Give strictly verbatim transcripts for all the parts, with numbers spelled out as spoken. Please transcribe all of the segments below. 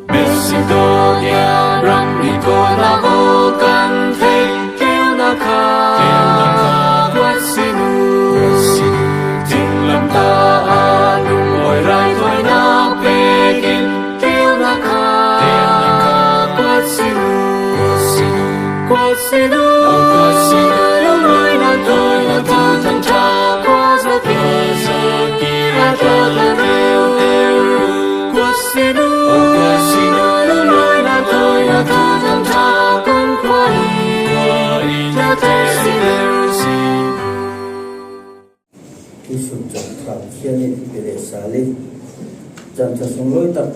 Macedonia ram i kawna aw kan thei tleunak kha kuat sin uh. Thinglam ta a lungawi raithawinak pekin tleunak kha kuat sin uh. Kuat sin uh. Lungawinak thawinak thangthang ṭha kuat zat uh. Kuat sin uh. Kuat sin uh. Lungawinak thawinak thangthang ṭha kan kuat uh. Kuat sin uh. Tuisun chan thang thian in pire sali. Chan tha sunglawi tak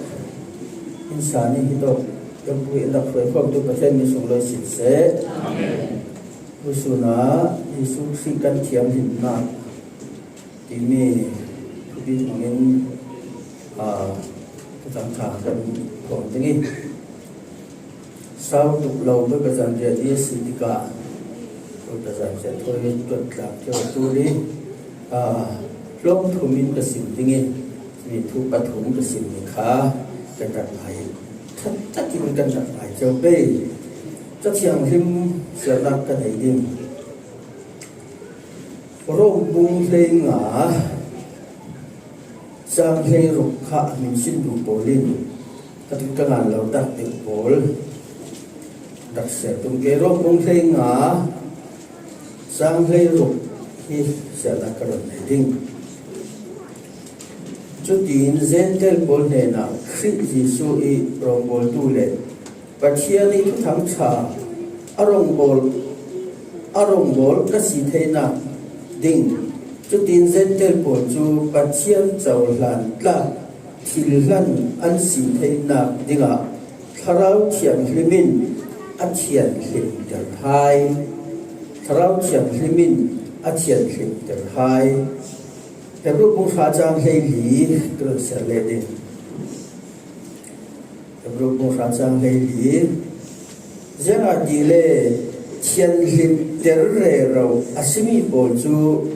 in sa ni hi tawk. Kan pu in rak hruai khawmtu Pathian min sunglawi sin seh. Amen. Tuisun ah Jesuh Khrih kan thianghlimnak timi thupi hmangin, aa, Thuthang ṭha kan phawng ding i, sau tuk lo Bawipa zanriah ni a si tikah Bawipa zanriah thawi tuat tlak cio a tul i, aa, hlawm thum in ka sim ding i, mi thu pathum ka sim ding kha kan rak ngai, ṭha takin kan rak ngai cio pei. Ca Thianghlim siarnak ka nei ding. Rom bung hleinga, cang hleiruk kha a min sin duh pawl in ka tut ka ngan lo tak deuh pawl rak siar tum ke. Rom bung hleinga, cang hleiruk hi siarnak ka ron nei ding. Cutin Gentile pawl hnenah Khrih Jesuh i rawngbawltu le Pathian i Thuthang ṭha a rawngbawl, a rawngbawl ka si theinak ding. Cutin Gentile pawl cu Pathian cohlan tlak thil hlan an si theinak dingah Thlarau Thianghlim in a thianhlimter hai. Thlarau Thianghlim in a thianhlimter hai. Hebru bung hra cang hleili ka rak siar leh ding. Hebru bung hra cang hleili. Ziangahtile thianhlimter rero a simi pawl cu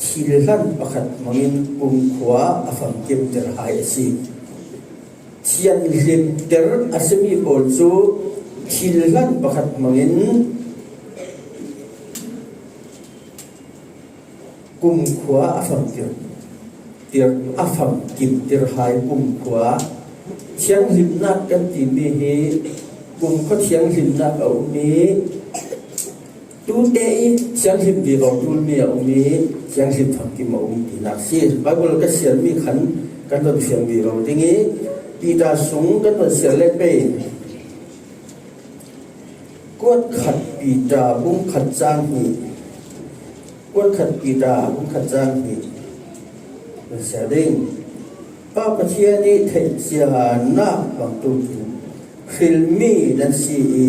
thil hlan pakhat hmangin kumkhua a famkimter hai a si. Thianhlimter a simi pawl cu thil hlan pakhat hmangin kumkhua a famkir, tir, a famkimtir hai kumkhua. Thianghlimnak kan timi hi kumkhua thianghlimnak a um i, tute i thianghlim vivo tulmi a um i, thianghlim famkim a um tinak si. Bible ka siarmi khan kan ron fiang vivo ding i, Peter sung kan ron siar let pei. Kuat khat Peter bung khat cang hnih. Kuat khat Peter bung khat cang hnih. Kan siar ding. Pa Pathian i theihcianak bangtuk in hrilmi nan si i,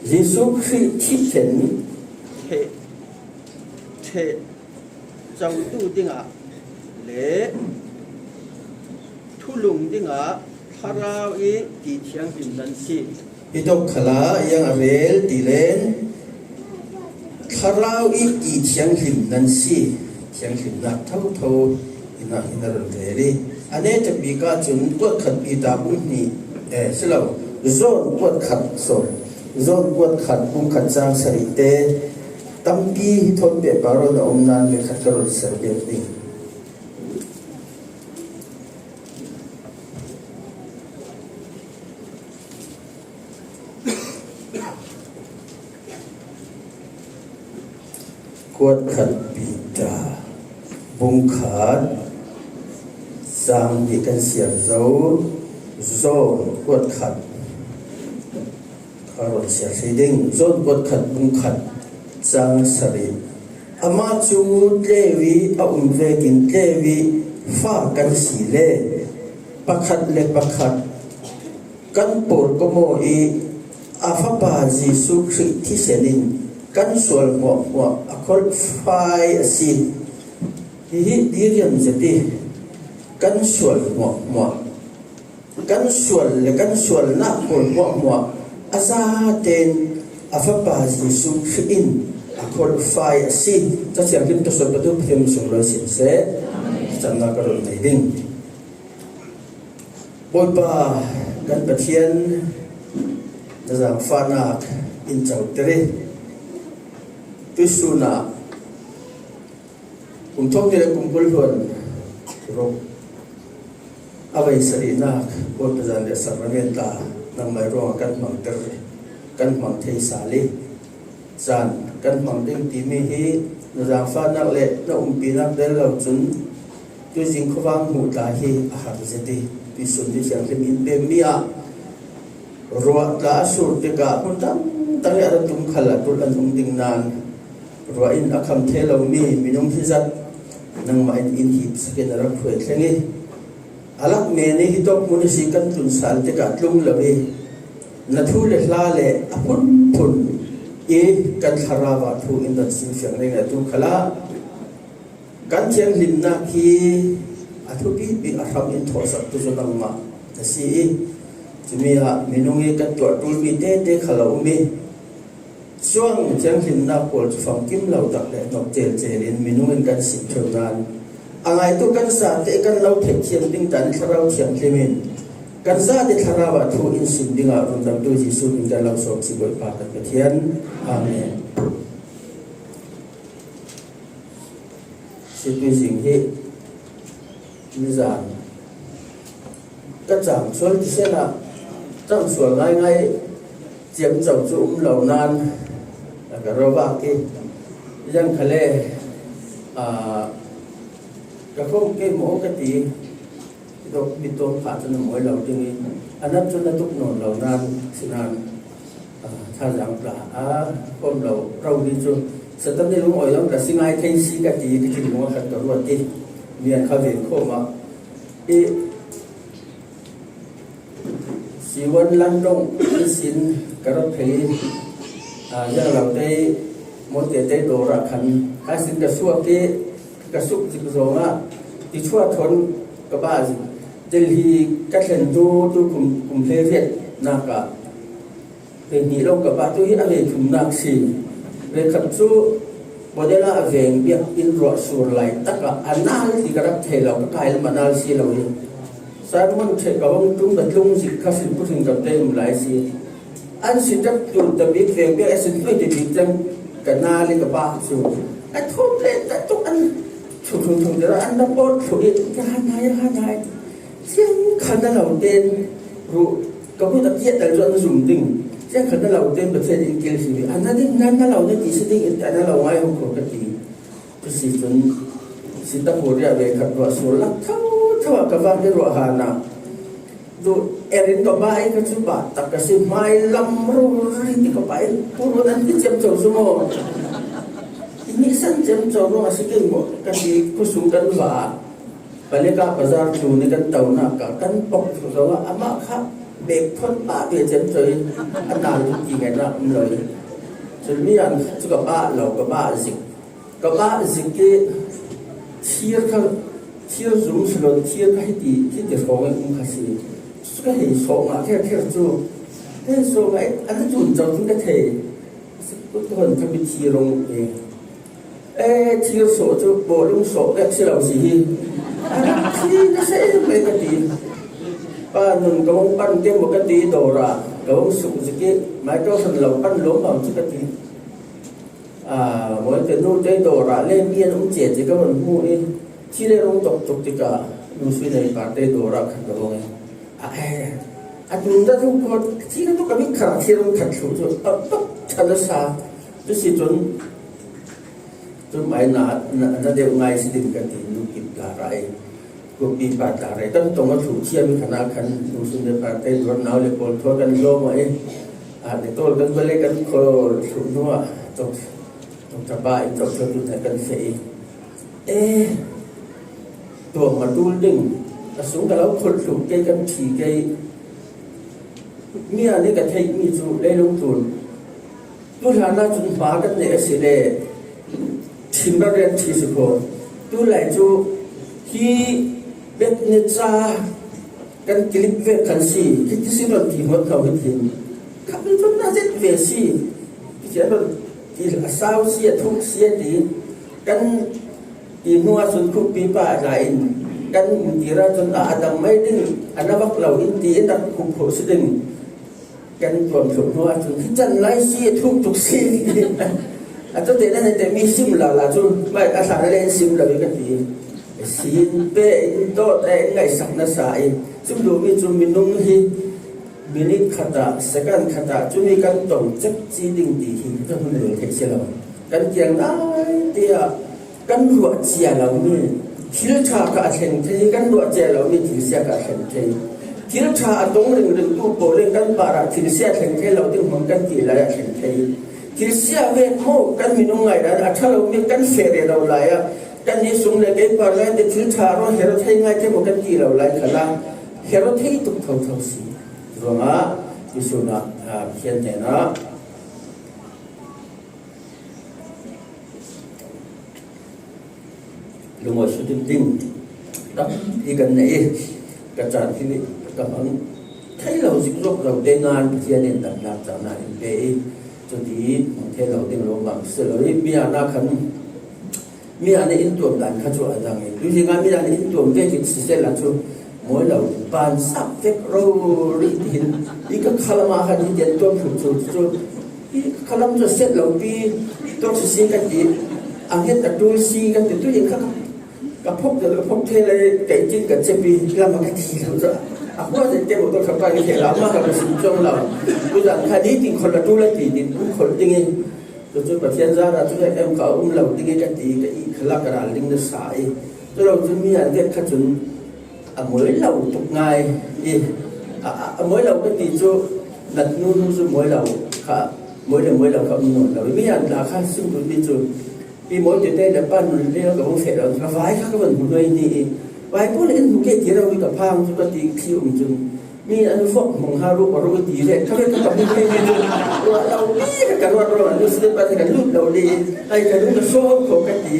Jesuh Khrih thih then theh, theh cotu dingah le thulung dingah Thlarau i ti thianghlim nan si. Hi tawk khalah iang a rel ti len Thlarau i ti thianghlim nan si. Thianghlimnak thotho in ah hin a run rel i, a neta bik ahcun kuat khat Peter bung hnih, eh, si lo, John kuat khat, sorry, John kuat khat bung khat cang sarih te tampi hi thawn pehpar rawn a um nan le khat ka rawn ser piak ding. Kuat khat Peter bung khat cang hnih kan siar zo. John kuat khat kha rawn siar thei ding. John kuat khat bung khat cang sarih. Amah cu tleu i a um vekin tleu i fa kan si le pakhat le pakhat kan pawrkawm aw i a Fapa Jesuh Khrih thisen in kan sual hmuahhmuah a kholhfai a si. Hi hi riam zet i kan sual hmuahhmuah, kan sual le kan sualnak pawl hmuahhmuah a zaten a Fapa Jesuh Khrih in a qualify a si. Cathiang hlim tawsawt patu Pathian sung lo sin seh. Camnak ka run nei ding. Bawipa kan Pathian, na zangfahnak in coter i tuisun ah kum thawm hnih le kum kul hluan ruk a vei sarihnak Bawipa zan le sakrament ah nangmah ruangah kan hmangter, kan hmang thei sal i caan kan hmang ding timi hi na zangfahnak le na umpinak bel lo cun tuizing khuavang hmuh ta hi a har zet i tuisun ni thianghlim in pekmi ah ruah tla a sur tikah hmun dangdang i a ra tum khal ah tulh an um ding nain ruah in a kham thei lomi minung hi zat nangmah in in hip sakin a rak hruai thleng i a lak men i hitawk hmun a si kan tun sal tikah tlung lo i na thu le hla le a phunphun i kan thlarau ah thu in rak sim fiang ding a tu khalah kan thianghlimnak hi a thupi bik a hram in thawhsaktu cu nangmah na si i cumi ah minung i kan tuah ṭulmi tete khal a um i cuang thianghlimnak pawl cu famkim lo tak le hnok celcel in minung in kan sim ṭheu nain a ngaitu kan zate kan lo theihthiam ding ta in Thlarau Thianghlim in kan zate thlarau ah thu in sim dingah rundamtu Jesuh in kan lo sawm si Bawipa kan Pathian. Amen. Situizing hi nizan ka cang sual ti sehla cang sual ngaingai ciamco cu um lo nain a ka rovak i ziang khale, aa, ka fong ke maw ka ti. Dok mi tuam kha cun a mawi lo ding i a nat cun a tuk nawn lo nain si nain, aa, thazaang pla a khawm lo rori cu Satan nih lungawi lo ka si ngai thei si ka ti ka thinlung a khat ka ruat i mi an kha ve khawm ah i siwan landong i sin ka rak phei i, aa, ziang lo te maw tete dawr ah khan ka sin ka suak i ka suk zik zongah ti chuah thawn ka bah zik. Delhi ka thlen tu tu kum, kum hlei riatnak ah ve hnih lo ka bah tu hi a ve thumnak si. Ve khat cu Bodela a veng biak in ruah sur lai takah a nal ti ka rak thei lo, ka kai lam a nal si lo hi. Sermon ṭheh ka hong tum ka tlung zik kha sin puthing kam te um lai si. An si ṭap tlun ta bik veng biak a sin tlui ti bik cang ka nal i ka bah cu a thawm le ta tuk an thuk thuk thuk dera an na pawt thluh i ka han hai, han hai. Siang khan na lo ten ruh ka hmun a kiat tal cu an zum ding. Siang khan na lo ten Pathian in kil si a na ding nan na lo na ti si ding in ta na lo ngai hong khur ka ti. Cusi cun si ta hmur riah ve khat ruah sur lak tho tho ah ka vak i ruah hana duh erin ka bah i ka cu bah tak ka si hmai lam rori ti ka bah i purun an ti ciamco cu maw? Nih san ciamco ruang a si kin maw ka ti khusung kan va. Palika bazar cu ni kan tonak ka kan pok cu zongah amah kha bek phon pah ve ciamco i a nal ti ngaihnak um lo i cun mi an cu ka bah lo ka bah zik. Ka bah zik i thir kha, thir zum si lo, thir kha hiti, hiti hrawng in um kha si. Cu ka hei sawh ngah kher kher cu. Hei sawh ngah i, an cun co cun ka thei. Kut ka hon thami thir rong i. Eh, thir sawh cu bawlung sawh vek si lo si hi. A rak thi na se mai ka ti. Pa nun ka hong pan ke maw ka ti dawr ah ka hong suk zik i, mai ka hon lo pan lawm lo cu ka ti. Aa, mawi te nu te dawr ah le mi an um cia ti ka van hmu i, thi le rung tok tuk tikah nu sui nei pa te dawr ah khan ka vong i, a, eh, a tun dah tu ko thi ka tu ka mit kha thi rung khat thluh cu a tok ṭhan a sa. Tu si cun, cu mai na, na, na deuh ngai si ding ka ti nu kip ka ra i. Kupi pa tla rei kan tong a thluh thiam i khan ah khan nu sung le pa te zuar nau le pawl thaw kan lawm ah i, ah, ni tawl kan vale kan khawl thluh hnu ah tok, tok thapa in tok thluh tu kan feh i, eh, tuam a tul ding a sung ka lo kholh thluh kei kan thi kei. Mi ah ni ka theih mi cu leilung tlun. Tu hlan ah cun hma kan neih a si le, thim ralriat thi si kho. Tulai cu hi bek ni ca kan clip ve kan si, hi ti si ron ti hmanh kho hi thin. Kha mi tun na zet ve si. Ti si a ron ti a sau si a thuk si a ti. Kan ti hnu ah cun khukpi pa a tla in kan ti ra cun a, a dang mai ding a na vak lo in ti in rak khup khawh si ding. Kan tuam thluh hnu ahcun hi can lai si, a thuk tuk si. A tawte nan te mi sim lala cu, mai a hlan le sim lo i ka ti. Sin pe in dawt e, in ngaihsak nasa i sim duhmi cu minung hi minute khat ah, second khat ah cumi kan tong cek ci ding ti hi ka hun lel theih si lo. Kan kiang nai te ah kan ruah cia lomi thil ṭha kha a thleng thei, kan ruah cia lomi thil sia kha a thleng thei. Thil ṭha a tong ringring tu pawl in kan parah thil sia thleng thei lo ding hmang kan ti lai ah thleng thei. Thil sia vek maw kan minung ngai lai a ṭha lomi kan feh rero lai ah kan ni sung le kei par lai te thil ṭha rawn herh thei ngai te maw kan ti lo lai khala herh thei tuk thotho si. Ruangah Jesuh ah, ah, Pathian hnenah lungawi sutin ding tampi kan nei i ka caan hi ka hmang thei lo zik zawk lo te nain Pathian in damnak caan in pe i cuti hmang thei lo ding lo bang si lo i mi ah nak khan mi ah in tuam dan kha cu a dang i tu hi nga mi ah in tuam ve kit si sehla cu mawi lo pan sak vek rori tihin i ka khalam ah khan hi tian tuam thum cu cu i ka khalam cu a set lo pi tuak si si ka ti a nget a tul si ka ti tu in kha ka phok ka phok thei le kei cin ka cepi lam a ka ti lo cu a hua zet te mo ka pa ni thei la ma ka sim cong lo tu dan kha ni ting khol la tu la ti din tu khol ding i tu cu Pathian zara tu em ka um lo ding i ka ti ka i khala ka ral ding na sa i tu lo cu mi an vet kha cun a mawi lo tuk ngai i a, a, a mawi lo ka ti cu nat nu nu cu mawi lo kha mawi le mawi lo kha um nawn lo mi an la kha sim tu mi cu pi mawi te te le pan nun le ka vung feh lo ka vai kha ka van hmu noi ni i vai pun in hmu ke ti lo ka phang cu ka ti khi um cun mi an vok hmang ha ru ru ti ve ka ve ka ka hmu noi ni cu ruah lo pi ka ka ruah ruah lu si pa ka lut lo li ai ka lu ka so ko ka ti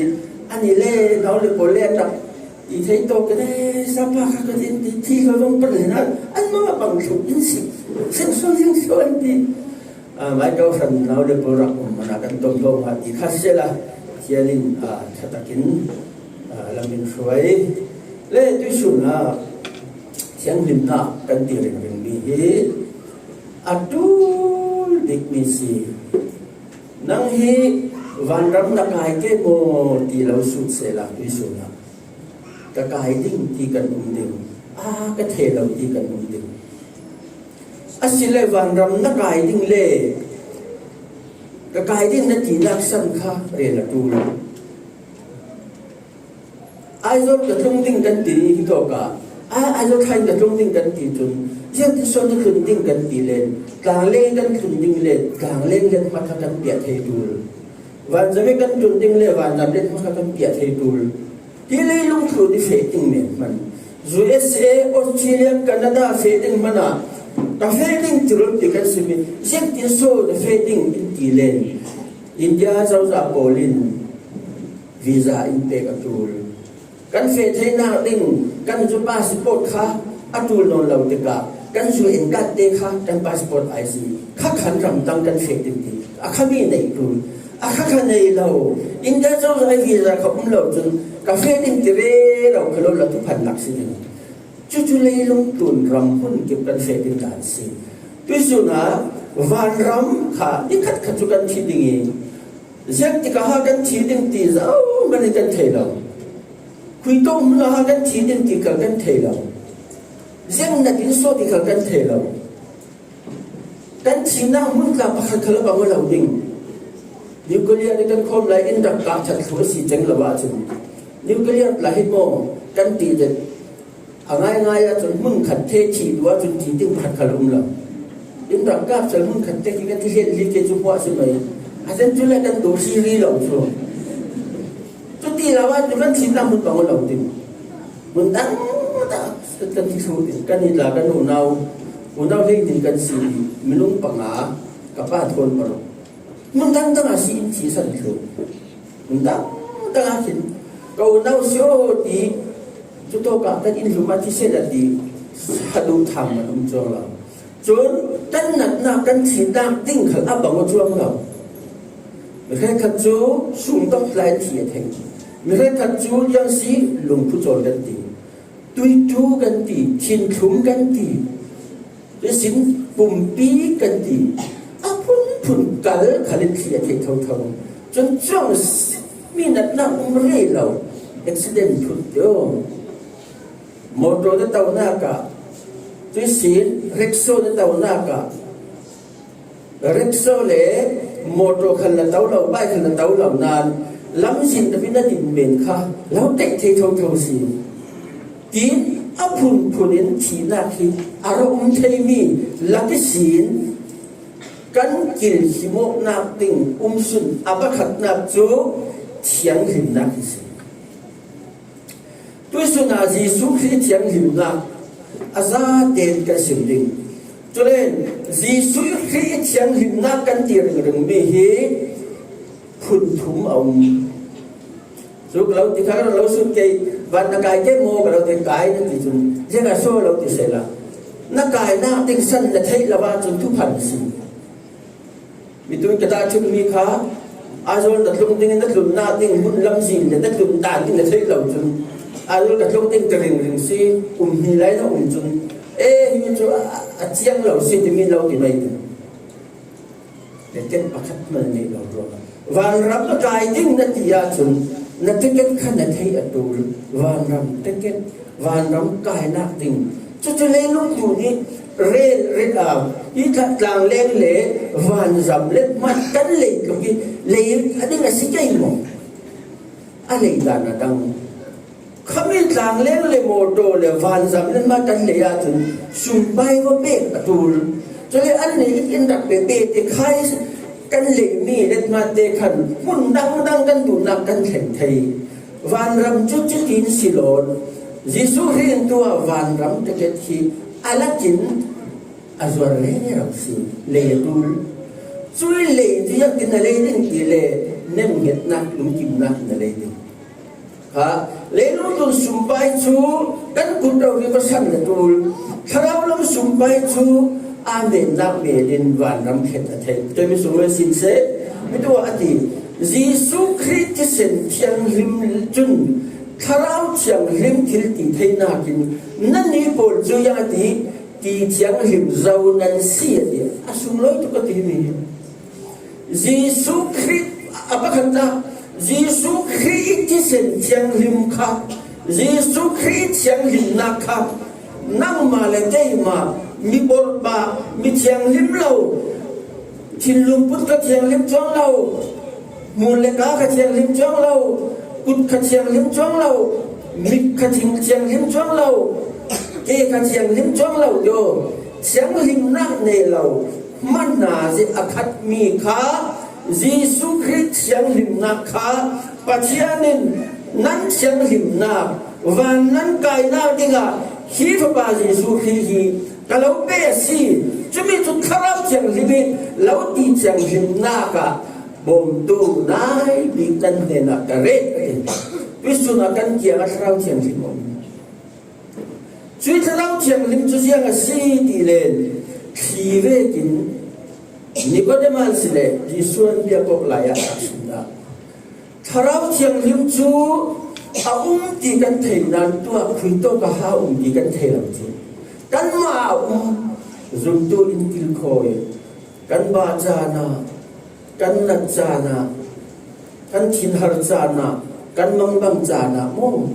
ani le nau le ko le tak I thei tawk ka nei, sapa kha ka din ti, thi ka zong pa nei na, an mah bang thluh in si, sen sual zing sual an ti. Ah, mai kau hran nau le pawl rak um mana kan tom lo ma ti kha sela, Pathian in, ah, ṭha takin, ah, lam in hruai. Le tuisun ah thianghlimnak kan ti ringring mi hi a ṭul bik mi si. Nang hi vanram na kai ke maw ti lo sut sela tuisun ah. Ka kai ding ti kan um ding, a ka thei lo ti kan um ding. Asile vanram na kai ding le ka kai ding na tinak san kha rel a ṭul. Aizawl ka tlung ding kan ti hi tawk a, a, Aizawl thlai ka tlung ding kan ti cun ziangtin sawn na tlun ding kan ti le tlangleng kan tlun ding le tlangleng let hmakha kan piah thei ṭul. Vanzam i kan tlun ding le vanzam let hmakha kan piah thei ṭul. Hi leilung tlun i feh ding men hman. U S A, Australia, Canada feh ding hmana ka feh ding tirul ti kan simi ziangtin saw na feh ding in ti len India cozah pawl in visa in pek a ṭul. Kan feh theinak ding kan cu passport kha a ṭul nawn lo tikah kan U N card te kha kan passport I C kha khan ramtang kan feh ding ti a kha mi nei ṭul. A kha kha nei lo. India cozah visa kha um lo cun ka feh ding ti rero kha lo la thuphannak si ding. Cucu leilung tlun ram hun kip kan feh ding dan si. Tuisun ah vanram kha i khat khat cu kan thi ding i ziang tikah ha kan thi ding ti zohman in kan thei lo. Khui tawk hmun ah ha kan thi ding ti kal kan thei lo. Ziang nakin saw ti kal kan thei lo. Kan thihnak hmun tla pakhat khal a bang a lo ding. Nuclear nih kan khawm lai in rak kah that thlu a si ceng lo ahcun nuclear tla hi maw kan ti zet a ngaingai ahcun hmun khat te thih duh ahcun ti ding pakhat khal a um lo. In rak kah cel hmun khat te khi kan ti hlen li ke cu hmuah si mai. A cun cu le kan dawh si ri lo cu. Cuti lo ah cu kan thihnak hmun bang a lo ding. Hmun dang dah kan ti thluh ding. Kan i tla kan unau, unau hlei ding kan si i minung panga ka pa thawn paruk. Hmun dang dang ah si in thihsan thluh. Hmun dang dang ah khin Ka unau si aw ti, cutawkah kan inn hlum a thisen a ti, haduh thang man um cuang lo. Cun kan natnak kan thihnak ding khal a bang aw cuang lo. Mi hrekkhat cu sungtok tlai an thih a thei. Mi hrekkhat cu liangsi lungphu cawl kan ti. Tuitu kan ti, thinthlum kan ti, tuisin pumpi kan ti, a phunphun kal khal in thli a theih thotho. Cun cuang mi natnak um rih lo, accident phut deuh. Motor na tonak ah, tuisin rickshaw na tonak ah, rickshaw le motor khal na to lo, bike khal na to lo nain lamzin tapi na din men kha lo teh thei thotho si. Tin a phunphun in thihnak hi a ra um theimi lak ihsin kan kilhimawhnak ding um sun a pakhatnak cu thianghlimnak hi si. Tuisun ah Jesuh Khrih thianghlimnak a zaten kan sim ding. Cule Jesuh Khrih thianghlimnak kan ti ringringmi hi phun thum a um. Cu ka lo ti kha, ka lo sut kei, van na kai ke maw ka lo ti, kai na ti cun, ziangah so lo ti sehla, na kainak ding san na theih lo ahcun thuphan a si. Mitu in ka tahṭhimmi kha, Aizawl na tlung ding, na tlunnak ding hmun lamzin le na tlun dan ding na theih lo cun, Aizawl ka tlung ding ti ringring si, kum hnih lai na um cun, e, hi cu a, a ciang lo si timi lo ti mai ding. Ticket pakhat hmanh a neih lo ruangah vanram a kai ding na ti ahcun na ticket kha na theih a ṭul. Vanram ticket, vanram kainak ding. Cucu leilung tu nih rel, rel, aa, hi tla-, tlangleng le vanram le hmat kan lei tluk i lei a ding a si kei maw? A lei dan a dang. Khami tlangleng le mawṭaw le vanzam le hma kan lei ahcun sumpai va pek a ṭul. Cule an lei in rak pe pe te khai kan leimi le hma te khan hmun dangdang kan duhnak kan thleng thei. Vanram cu cutin si lawn Jesuh Khrih in tuah vanram ticket hi a lakin a zuar rero si, lei a ṭul. Cui lei cu ziangtin na lei ding ti le nemhngetnak, lungkimnak na lei ding. Ha, leilung tlun sumpai cu kan kut rori va san na ṭul. Thlarau lam sumpai cu aa mennak men in vanram khen a theih. Tuimi sung le sin seh, mitu a ti. Jesuh Khrih thisen thianghlim cun Thlarau Thianghlim thil ti theinak in nannih pawl cu ziang a ti, ti thianghlim zo nan si a ti. A sunglawi tuk a timi hi. Jesuh Khrih a pakhatnak, Jesuh Khrih i thisen thianghlim kha, Jesuh Khrih i thianghlimnak kha nangmah le keimah mi bawrhpah, mi thianghlim lo, thinlung put kha thianghlim cuang lo, hmur le ka kha thianghlim cuang lo, kut kha thianghlim cuang lo, mit kha thing thianghlim cuang lo, ke kha thianghlim cuang lo deuh, thianghlimnak nei lo. Hmanhma zia a khatmi kha Jesuh Khrih thianghlimnak kha Pathian in nan thianghlimnak, van nan kainak dingah hi Fapa Jesuh Khrih hi ka lo pe a si. Cumi cu Thlarau Thianghlim hi lo ti thianghlimnak ah bawmtu nai bik nan hnenah ka ret, a ti. Tuisun ah kan kiangah Thlarau Thianghlim a um. Cui Thlarau Thianghlim cu ziang a si ti le thli vekin Nikodem an si le Jesuh an biak awk lai ah a sut dah. Thlarau Thianghlim cu a um ti kan thei nain tuah khui tawk a ha um ti kan thei lo cu. Kanmah a um zumtu in kilkhawi, kan bah caan ah, kan nat caan ah, kan thinhar caan ah, kan mangbang caan ah maw?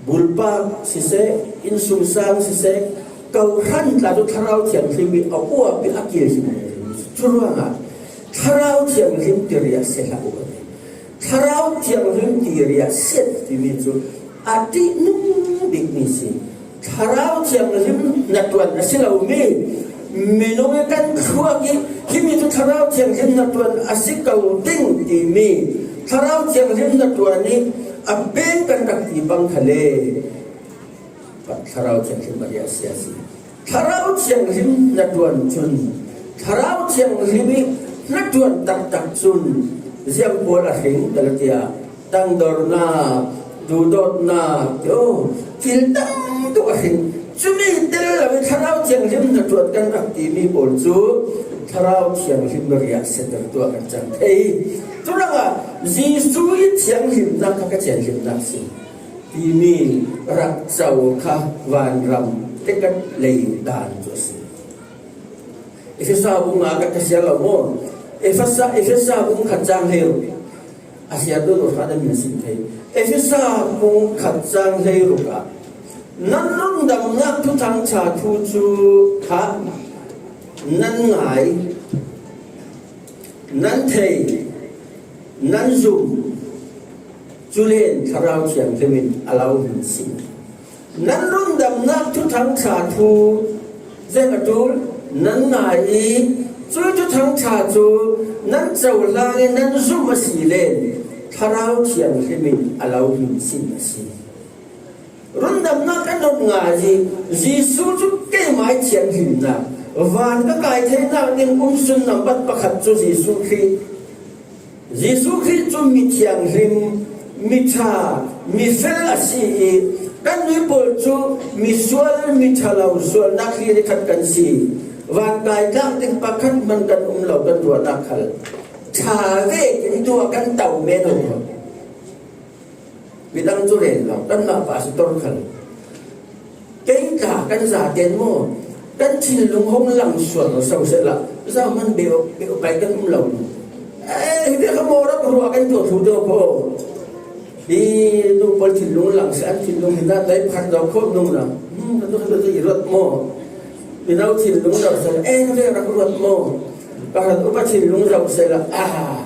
Bulpak siseh, innsungsang siseh, kawhhran tla cu Thlarau Thianghlim i a uap i a kil hi. Cu ruangah Thlarau Thianghlim ti riah si hlah u. Thlarau Thianghlim ti riah siat timi cu a ṭihnung bikmi si. Thlarau Thianghlim hnaṭuan a si lomi minung i kan thluak i himi cu Thlarau Thianghlim hnaṭuan a si ko ding timi Thlarau Thianghlim hnaṭuan i a peng kan rak ti bang kha le Thlarau Thianghlim a riah si a si. Thlarau Thianghlim hnaṭuan cun Thlarau Thianghlim i hnaṭuan taktak cun ziang pawl a hring Galatia, tangdornak, Duhdawtna, aw, thil tam deuh a hring. Cumi tel lo i Thlarau Thianghlim hnaṭuan kan rak timi pawl cu Thlarau Thianghlim riahsiatertu ah kan cang thei. Curuangah Jesuh i thianghlimnak kha ka thianghlimnak si timi rak co kha vanram te kan lei dan cu a si. Efesa bung nga ka, ka siar lo maw? Efesa, Efesa bung khat cang hleiruk. A siar dawh dawh kha nan min sim thei. Efesa bung khat cang hleiruk ah nan rundamnak thuthang ṭha thu cu kha nan ngai, nan thei, nan zum, cu len Thlarau Thianghlim in a lo hun si. Nan rundamnak thuthang ṭha thu zeng a ṭul nan ngai i, cui thuthang ṭha cu nan cohlang i nan zum a si len Thlarau Thianghlim in a lo hun sin a si. Rundamnak kan ron ngai i, Jesuh cu keimah i thianghlimnak, van ka kai theinak ding umsun nambat pakhat cu Jesuh Khrih. Jesuh Khrih cu mi thianghlim, mi ṭha, mi fel a si i, kannih pawl cu misual, mi ṭha lo sualnak hlir i khat kan si. Van kai tlak ding pakhat hman kan um lo, kan ruahnak khal ṭha vekin tu ah kan to men lo. Midang cu rel lo, kanmah pastor khal. Kei tla kan zaten maw, kan thinlung hong lang sual lo so sehla, zohman beh, beh pai kan um lo. Eh, hi bia kha maw rak ruah kan tuah thu deuh ko. Hi nu pawl thinlung lang seh, an thinlung hi na dai phat lo khawh nung na. Hmm, ka tu ka tu i ruat maw. Mino thinlung lo sehla, eh, ka bia rak ruat maw. Ka rat upa thinlung lo sehla, ah.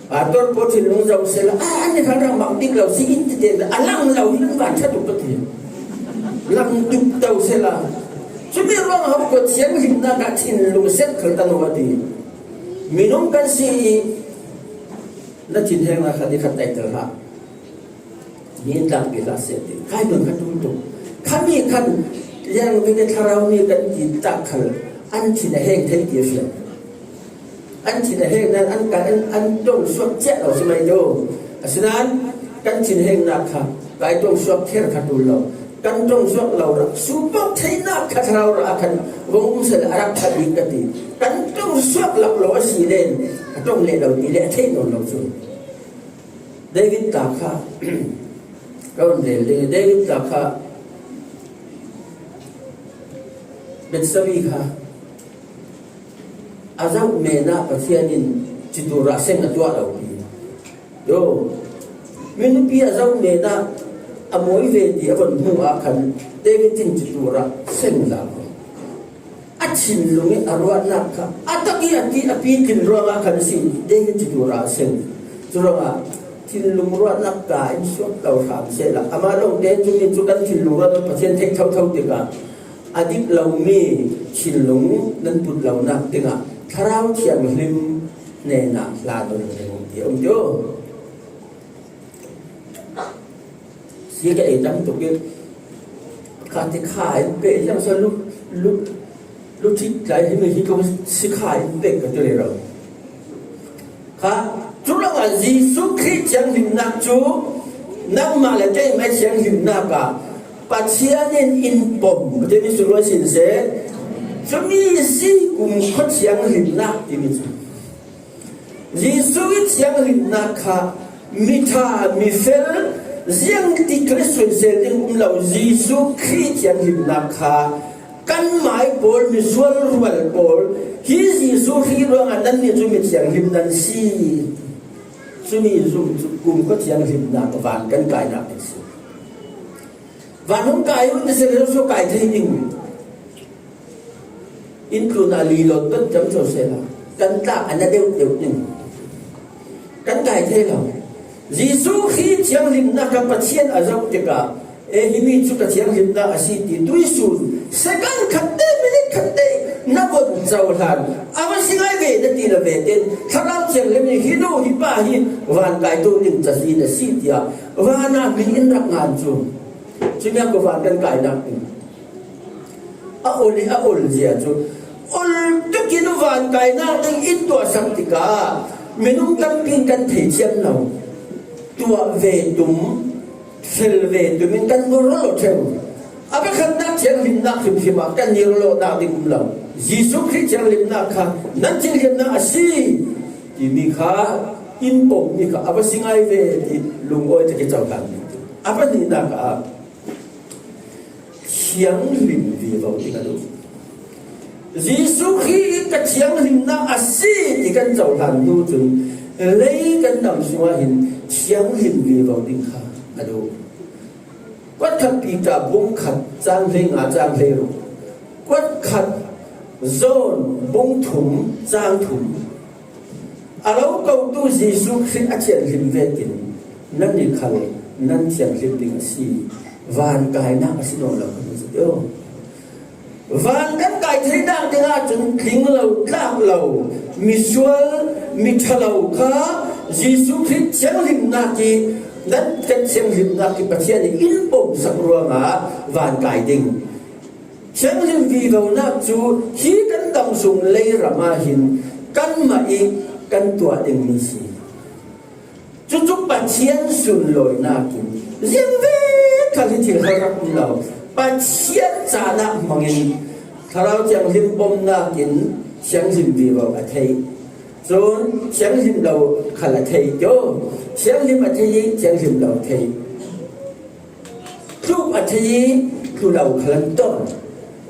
Pastor pawl thinlung zo sehla, ah, an ni khan rak mang dik lo si in ti te, a lang lo hi an van ṭha tuk ka ti. Lang tuk to sehla. Cumi ruang ho ko thianghlimnak ah thinlung set khal ta lo a ti. Minung kan si i na thinhengnak khat i khat taiter hlah. Mi in tlangpi hlah seh ti. Khai nun kha ṭul tuk. Khami khan liang mi le thlarau mi kan ti tak khal an thin a heng thei ti a fiang. An thin a heng nan an kai an, an ṭong suak ciah lo si mai lo. Asinain kan thin hengnak kha kai ṭong suak kher kha ṭul lo. Kan ṭong suak lo rak supak theinak kha thlarau rak a khan vong um sehla a rak khat bik ka ti. Kan ṭong suak lak lo a si len a ṭong leh lo ti le a thei nawn lo cu. David tla kha ka vun rel ding i, David tla kha Betsavi kha a zoh men ah Pathian in citu rah seng a tuah lo pi. Yo, minupi a zoh men ah a mawi ve ti a von hmuh ah khan David in citu rah seng lo. A thinlung i a ruahnak kha a tak i a ti a pi tlin ruangah khan a si. David citu rah a seng. Curuangah thinlung ruahnak ka in suak lo hram sehla, amah lawngte cu mi cu kan thinlung ruahnak Pathian theih thotho tikah a dik lomi thinlung nan put lonak dingah Thlarau Thianghlim hnenah hla nawn leng ti a um tio. Si ka ei tam tuk i, kha ti kha in pe, yang sa lu, lu, lu thik tlai hi mi hi ko si kha in pe ka ti rero. Kha, curuangah Jesuh Khrih thianghlimnak cu nangmah le keimah thianghlimnak ah Pathian in in pom, Pathian in suluai sin seh, cumi si kumkhua thianghlimnak timi cu. Jesuh i thianghlimnak kha mi ṭha, mi fel, ziang ti kha le suansel ding um lo. Jesuh Khrih thianghlimnak kha kanmai pawl, misual rual pawl, hi Jesuh Khrih ruangah nannih cu mi thianghlim nan si. Cumi zum cu kumkhua thianghlimnak van kan kainak nan si. Van hong kai u ti seh, Jesuh kai thei ding. Inn tlun ah lilot pet cam co sehla kan tlak a na deuh deuh ding. Kan kai thei lo. Jesuh Khrih thianghlimnak kha Pathian a zoh tikah, e, himi cu ka thianghlimnak a si ti tuisun second khat te, minute khat te na von cohlan. A va si ngai ve na ti lo ve tein Thlarau Thianghlim nih hi nu hi pa hi van kai tu ding cazin a si tiah van ah mi in rak ngan cu. Cumi ah khuavan kan kainak ding. A ol i a ol zia cu ol tukin van kainak ding in tuahsak tikah minung tampi in kan thei thiam lo. tuah ve tum, fel ve tum in kan ngor lo theu. A pakhatnak thianghlimnak hrimhrim ah kan ngor lo nak ding um lo. Jesuh Khrih thianghlimnak kha nan thianghlimnak a si timi kha in pom mi kha a va si ngai ve ti lungawi tak i cohlan. A pahnihnak ah thianghlim vivo ti ka duh. Jesuh Khrih ka thianghlimnak a si ti kan cohlan hnu cun lei kan dam sungah hin thianghlim vivo ding kha ka duh. Kuatkhat Peter bung khat cang hlei nga cang hlei ruk. Kuatkhat John bung thum cang thum. A lo kotu Jesuh Khrih a thianghlim vekin nannih khal nan thianghlim ding a si. Van kainak a si nawn lo kan si deuh. Van kan kai theinak dingah cun tling lo, tlak lo, misual, miṭhalo kha Jesuh Khrih thianghlimnak i nan kan thianghlimnak i Pathian i in pomsak ruangah van kai ding. Thianghlim vivonak cu hi kan dam sung leiram ah hin kanmah i kan tuah dingmi si. Cucu Pathian sunlawinak in ziangvek khal hi thil hal rak um lo. Pathian caan ah hmangin Thlarau Thianghlim pomnak in thianghlim vivo a thei. Cun thianghlim lo khal a thei. Kio, thianghlim a thei i thianghlim lo a thei. Tluk a thei i tlu lo khal an ton.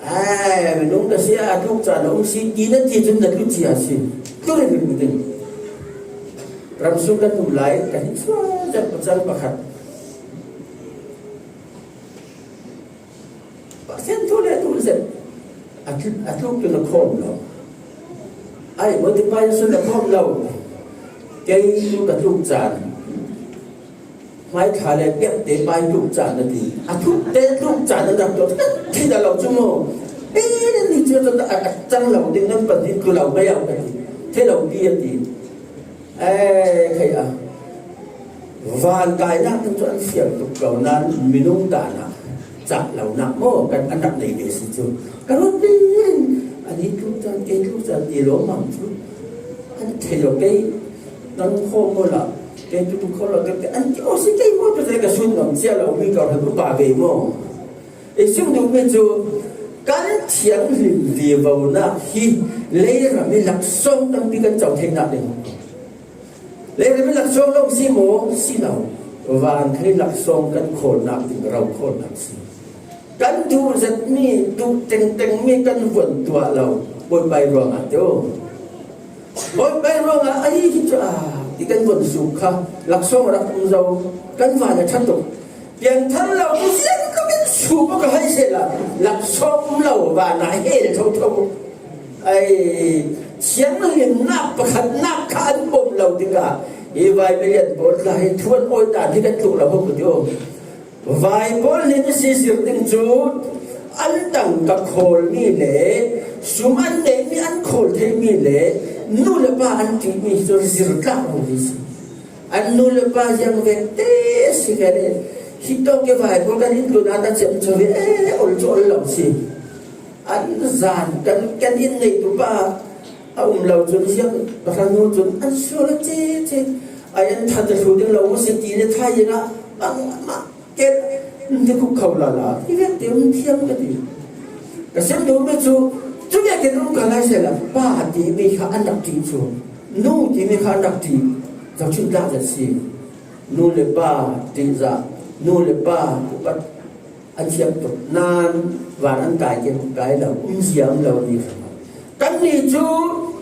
Ai, minung ka si a, a tluk caan a um si ti na ti cun na tlu cia si. Tlu ringring ding. Ramsung kan um lai, ka hin sual zat pacang pakhat. Pathian thu le tu zet. A tl-, a tluk tu na khawm lo. Ai, mawti pa Jesuh na khawm lo. Kei tu ka tluk caan. Hmai thla le biakte pa i tluk caan na ti. A tlukte tluk caan na rak tuah. Thi dah lo cu maw? Eh, nan ni cu a, a cang lo ding nan pahnih tlu lo mai a ka ti. Thei lo pi a ti. Eh, khai a. Van kainak ning cu an fiang tuk ko nan minung ta nak. Cah lo nak maw? Kan an rak nei ve si cu. Ka ruat ning. An i tluk caan, kei tluk caan ti lo mang cu. An thei lo kei. Nan khawm maw la? Kei tu tu khawm lo kei an ti aw si kei maw tu zei ka sun ngam cia lo mi ka hal upa ve maw? I sim duhmi cu kan thianghlim vivonak hi leiram i laksawng tampi kan co theinak ding. Leiram i laksawng lo si maw? Si lo. Van kha i laksawng kan khawlnak ding, ro khawlnak si. Kan duh zetmi, duh tengtengmi kan von tuah lo. Bawipai ruangah tio. Bawipai ruangah a hi hi cu a ti kan von suk kha laksawng rak um zo. Kan van a ṭha tuk. Piangthar lo tu ziang tluk in suk ka hai sehla laksawng um lo, van a hel thotho. Ai, thianghlimnak pakhatnak kha an pom lo tikah hi vai milian pawl tla hi thu an awi dan hi kan tluk lo ho ka tio. Vaipawl nih a sisir ding cu an tangka khawlmi le sum an neihmi an khawl theimi le nu le pa an ṭihmi hi cu zirtlak lo hi si. An nu le pa ziang vek te si ve le hi tawk i vaipawl kan in tlun an a cem cu ve e ol cu ol lo si. An zan kan, kan in neitu pa a um lo cun ziang pahra nu cun an sual a cece ai an that a hlu ding lo mu si ti le thai in ah bangmah Ken, nikhuk kho lala, i vek te um thiam ka ti. Ka sim duhmi cu, cu vek in um ka lai sehla, pa timi kha an rak ṭih cu, nu timi kha an rak ṭih. Zohchunh tlak zet si. Nu le pa ṭihzah, nu le pa upat an thiam tuk. Nan van an kai ke, kai lo, um zia um lo ni. Kannih cu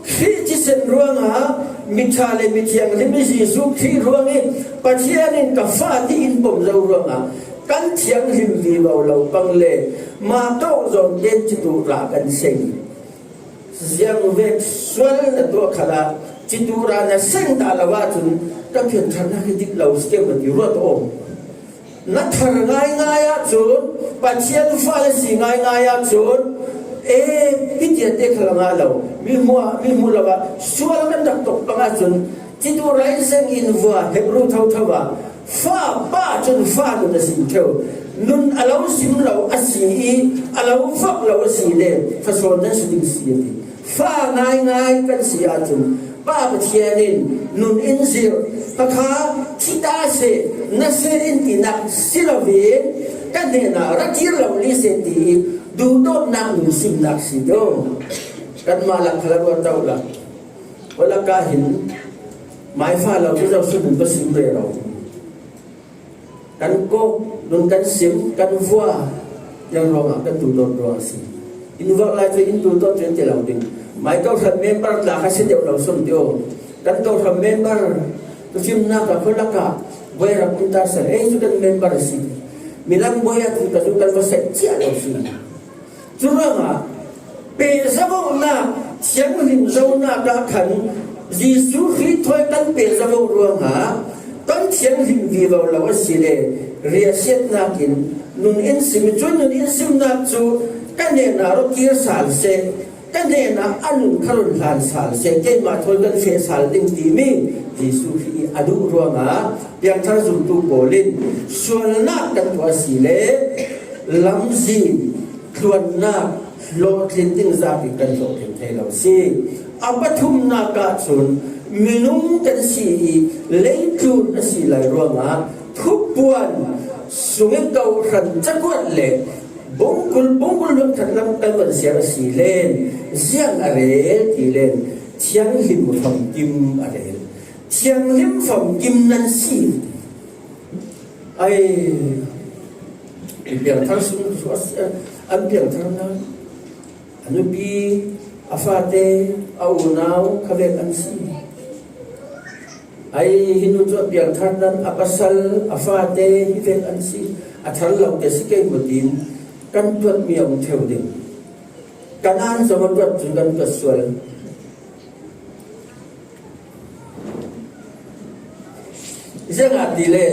Khrih thisen ruangah, miṭha le mithianghlim i Jesuh Khrih ruangih Pathian in ka fa ti in pom zo ruangah kan thianghlim vivo lo pang le mah tawh zawn tein citu rah kan seng. Ziang vek sual na tuah khalah citu rah na seng dah lo ahcun ka pianṭharnak hi dik lo si keu na ti ruat aw. Na thar ngaingai ahcun, Pathian fale si ngaingai ahcun, e, hitiate kha ngah lo, mi hmuh, mi hmuh lo ah, sual kan rak tok pang ahcun, citu rah in seng in vua, Hebru thotho ah, fa pa cun fa nun a sim theu. Nun a lo sim lo a si i, a lo fak lo a si le, fa sawn nan si ding si a ti. Fa ngaingai kan si ahcun, Pa Pathian in nun in zir, Hakha, thi ta seh, na seh in tinak si loin, ka hnenah ra kir lo ni seh ti duhdawtnak nun simnak si ding. Kanmah lak kha la ruat auh la. Khualak ah hin maifa lo cu zoh sun in va sim rero. Kan kawk, nun kan sim, kan vua, tiang ruangah kan duhdawt ruang a si. In vak lai cu in duhdawt cu in ti lo ding. Mai kawhhran member tla kha si deuh lo sun ti aw. Kan kawhhran member, tucimnak ah, khualak ah, buai rak um ta seh, ei cu kan member a si. Milam buai ah tu ka cu kan va seh cia lo si. Curuangah pehzavohnak, thianghlim zonak ah khan Jesuh Khrih thawi kan pehzavoh ruangah kan thianghlim vivo lo a si le, riahsiatnak in nun in sim, cun nun in simnak cu ka hnenah rak kir sal seh, ka hnenah a nun kha run hlan sal seh, keimah thawi kan feh sal ding timi Jesuh Khrih a duh ruangah piangthar zumtu pawl in sualnak kan tuah a si le, lamzin tluannak hlawhtlin ding zat in kan hlawhtlin thei lo a si. A pathumnak ah cun minung kan si i leitlun a si lai ruangah thupuan sung i kawhhran cakuat le bungkul, bungkul hlunkhat lam kan van siar a si len, ziang a rel ti len, thianghlim famkim a rel. Thianghlim famkim nan si. Ai, i piangthar sung cu a si, an piangthar nan, a nupi, a fate, a unau kha vek an si. Ai, hi nu cu a piangthar nan, a pasal, a fate hi vek an si. A thar lo te si kei maw tiin kan tuatmi a um theu ding. Kan an zong a tuat cun kan tuat sual. Ziangahtile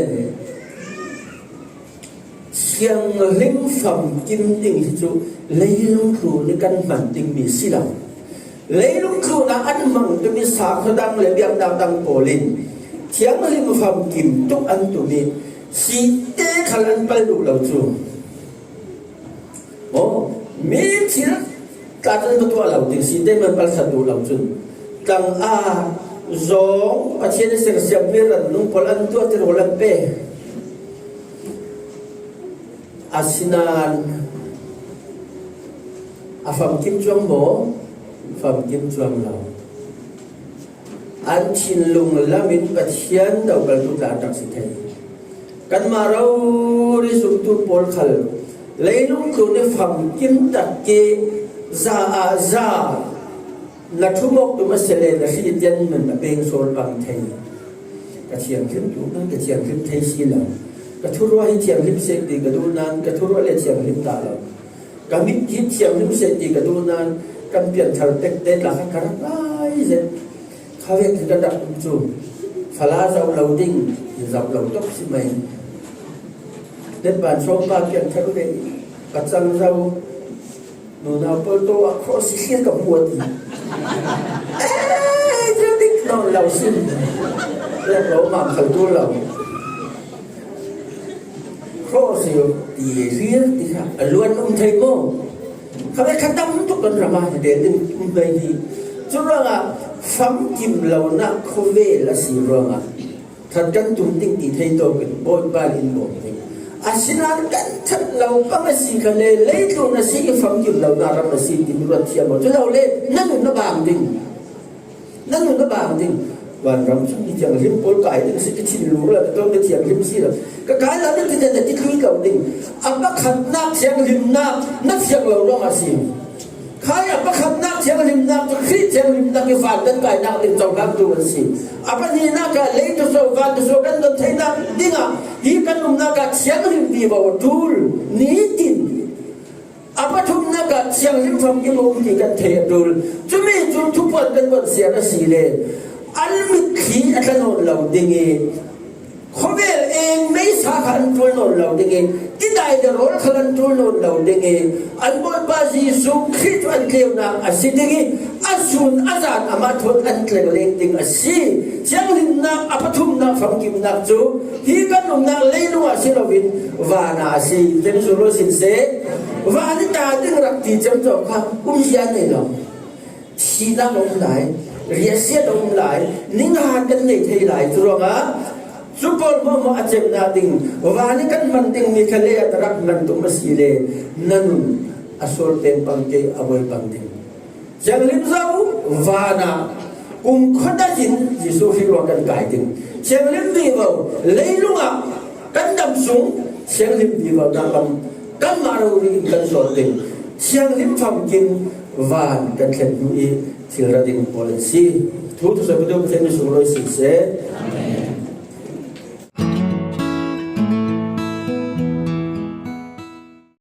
thianghlim famkim ding hi cu leilung tlun i kan hman dingmi si lo. Leilung tlun ah an hmang tumi sakhaw dang le biaknak dang pawl in thianghlim famkim tuk an tumi site khal an pal duh lo cu. Aw, mi thil tla cun va tuah lo ding, site man palsat duh lo cun. Tlang ah zong Pathian i sersiammi ran nung pawl an tuah ti rawl an pe. Asinain a famkim cuang maw? Famkim cuang lo. An thinlung lam in Pathian dokaltu tla an rak si thei. Kanmah rori zumtu pawl khal leilung tlun i famkim tak i za ah za na thumawk tum a si le na hri tian nun a peng sawl pang thei. Ka thianghlim duh nan ka thianghlim thei si lo. Ka thurua hi thianghlim sek ti ka duh nan ka thurua le thianghlim ta lo. Ka mit hi thianghlim seh ti ka duh nan kan pianthar pek te tla kha ka rak ngai zet. Kha vek hi ka rak um cu fala zoh lo ding, i zoh lo tok si mai. Netban sawmpa pianthar ve i ka cang zo. Nunau pawl tawh a cross i thlir ka hmu a ti. Eh, thil dik nawn lo sin. Rak lo mam khal tu lo. Cross i ti hlir ti kha a luan um thei maw? Kha ve kha tam tuk kan ram ah hi te ding um mai hi. Curuangah famkim lonak khawvel a si ruangah that kan tum ding ti thei tawk in Bawipa in bawm ding. Asinain kan that lo pang a si kha le leitlun a si i famkim lonak ram a si ti mi ruat thiam maw? Cu lo le na nun na bang ding. Na nun na bang ding. Vanram cu mi thianghlim pawl kai ding si, ka thinlung la, ka tawng ka thianghlim si lo. Ka kai lo na ti na ti tlui lo ding. A pakhatnak thianghlimnak na fiang lo ruang a si. Khai a pakhatnak thianghlimnak cu Khrih thianghlimnak i van kan kainak ding cohlang tu an si. A pahnihnak ah lei tu so, van tu so kan don theinak dingah hi kan umnak ah thianghlim vivo a ṭul nitin. A pathumnak ah thianghlim famkim a um ti kan thei a ṭul. Cumi cu thupuan kan buat siar a si le an mitthli a tla nawn lo ding i, khawvel eng meisa kha an ṭul nawn lo ding i, tidai le rawl khal an ṭul nawn lo ding i, an Bawipa Jesuh Khrih cu an tleunak a si ding i, a sun a zan amah thawn an tleng leng ding a si. Thianghlimnak a pathumnak famkimnak cu hi kan umnak leilung ah si loin van ah a si. Tlem zu lo sin seh. Van i ta ding rak ti ciamco kha um zia nei lo. Thihnak a um lai. riahsiat a um lai, ninghan kan nei thei lai. Curuangah cu pawl hmuahhmuah a cemna ding, van ih kan hman ding mi kha lei ah rak hman tum a si le, na nun a sual peng pang kei, a buai pang ding. Thianghlim zo, van ah kumkhua dai in Jesuh Khrih ruang kan kai ding. Thianghlim vivo, leilung ah kan dam sung, thianghlim vivo na lam kanmah rori in kan zawn ding. Thianghlim famkim van kan thlen hnu ih thil ra ding pawl an si. Thu thusuak ka duh Pathian min sunglawi si seh.